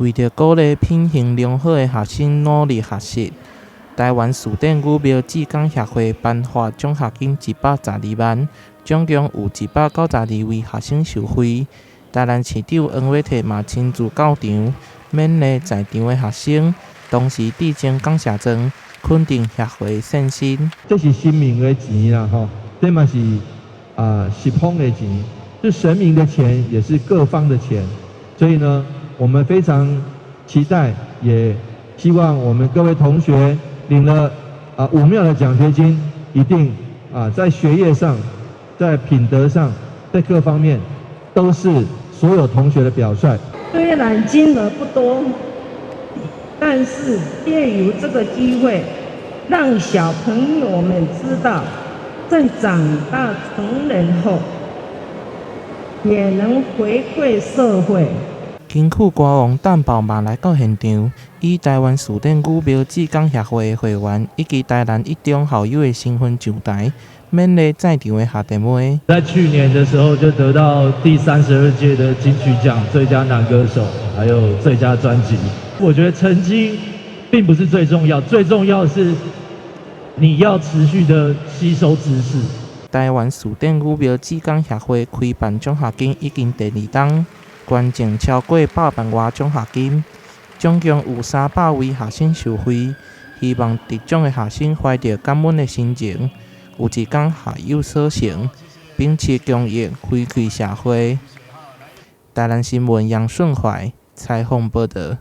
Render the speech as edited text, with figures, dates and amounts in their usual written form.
為著鼓勵品行良好的學生努力學習，臺灣士典女廟志工協會頒發獎學金112萬，總共有192位學生受惠。臺南市長黃偉哲嘛親自到場，勉勵在場的學生，同時致贈感謝狀，肯定協會善心。這是神明的錢啦，吼，這嘛是十方的錢，是神明的錢，也是各方的錢，所以呢，我們非常期待，也希望我們各位同學領了武廟的獎學金，一定在學業上、在品德上、在各方面都是所有同學的表率。雖然金額不多，但是藉由這個機會，讓小朋友們知道，在長大成人後，也能回饋社會。金曲歌王蛋寶嘛來到現場，以臺灣士典女廟志工協會的會員以及臺南一中校友的身份上台，勉勵在場的學弟妹。在去年的時候就得到第32屆的金曲獎最佳男歌手，還有最佳專輯。我覺得成績並不是最重要，最重要是你要持續的吸收知識。臺灣士典女廟志工協會開辦獎學金已經第二冬。捐贈超過100萬外獎學金，總共有300位學生受惠。希望得獎的學生懷著感恩的心情，有一工學有所成，秉持公益回饋社會。台南新聞楊順懷採訪報導。